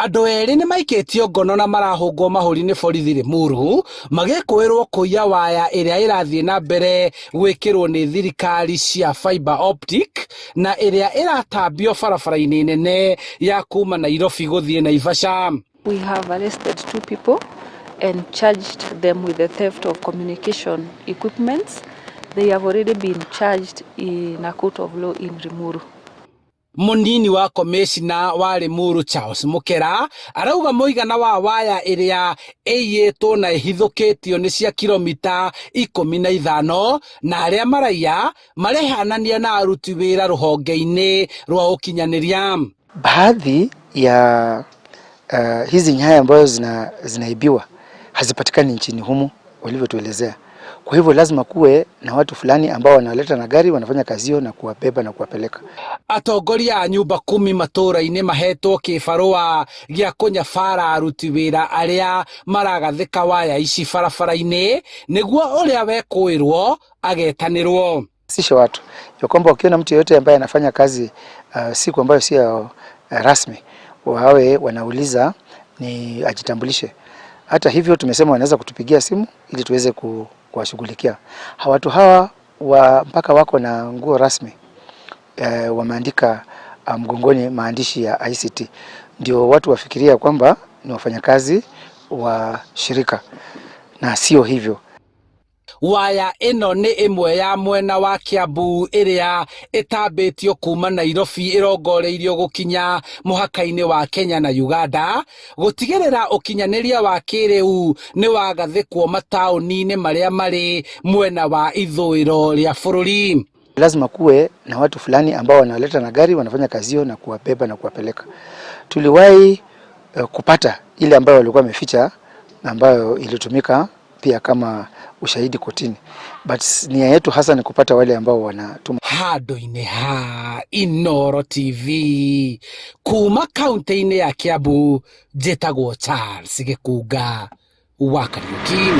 Andũ erĩ nĩ maikĩtio ngono na marahũngwo mahũri nĩ borithi Limuru magĩkũĩrwo kũiya waya ĩrĩa ĩrathiĩ na mbere gwĩkĩrwo nĩ thirikari cia fiber optic na ĩrĩa ĩratambio barabara-inĩ nene ya kuma Nairobi gũthiĩ Naivasha. We have arrested two people and charged them with the theft of communication equipments. They have already been charged in a court of law in Limuru. Mũnini wa komĩcina wa Limuru Charles Mũkera arauga mũigana wa waya ĩrĩa ĩiyĩtwo na ĩhithũkĩtio nĩ cia kilomita 15 na arĩa maraiya marehanania na aruti wĩra rũhonge-inĩ rwa ũkinyanĩria. Baadhi ya hizi nyaya ambazo zinaibiwa hazipatikani nchini humu walivyotuelezea. Kwa hivyo lazima kuwe na watu fulani ambao wanaleta na gari wanafanya kazi hiyo na kuwabeba na kuwapeleka. Atongoria a nyumba kumi matũũra-inĩ mahetwo kĩbarũa gĩa kũnyabara aruti wĩra arĩa maragathĩka waya ici barabara-inĩ nĩguo ũrĩa wekũĩrwo agetanĩrwo. Sisha watu ya kwamba wakiona mtu yeyote ambaye anafanya kazi siku ambayo sio rasmi wawe wanauliza ni ajitambulishe. Hata hivyo tumesema wanaweza kutupigia simu ili tuweze kuwashughulikia. Watu hawa mpaka wako na nguo rasmi wameandika mgongoni maandishi ya ICT, ndio watu wafikiria kwamba ni wafanyakazi wa shirika na sio hivyo. Waya ĩno nĩ ĩmwe ya mwena wa Kiambu ĩrĩa ĩtambĩtio kuma Nairobi ĩrongoreirio gũkinya mũhaka-inĩ wa Kenya na Uganda gũtigĩrĩra ũkinyanĩria wa kĩrĩu nĩ wagathĩkwo mataũni-inĩ marĩa marĩ mwena wa ithũĩro rĩa bũrũri. Lazima kuwe na watu fulani ambao wanaleta na gari wanafanya kazi hiyo na kuwabeba na kuwapeleka. Tuliwahi kupata ile ambayo walikuwa wameficha ambayo ilitumika pia kama ushahidi kotini, but nia yetu hasa ni kupata wale ambao wanatuma. Handũ-inĩ ha Inooro TV kuma kaunti-inĩ ya Kiambu njĩtagwo Charles Gĩkunga wa Kariuki.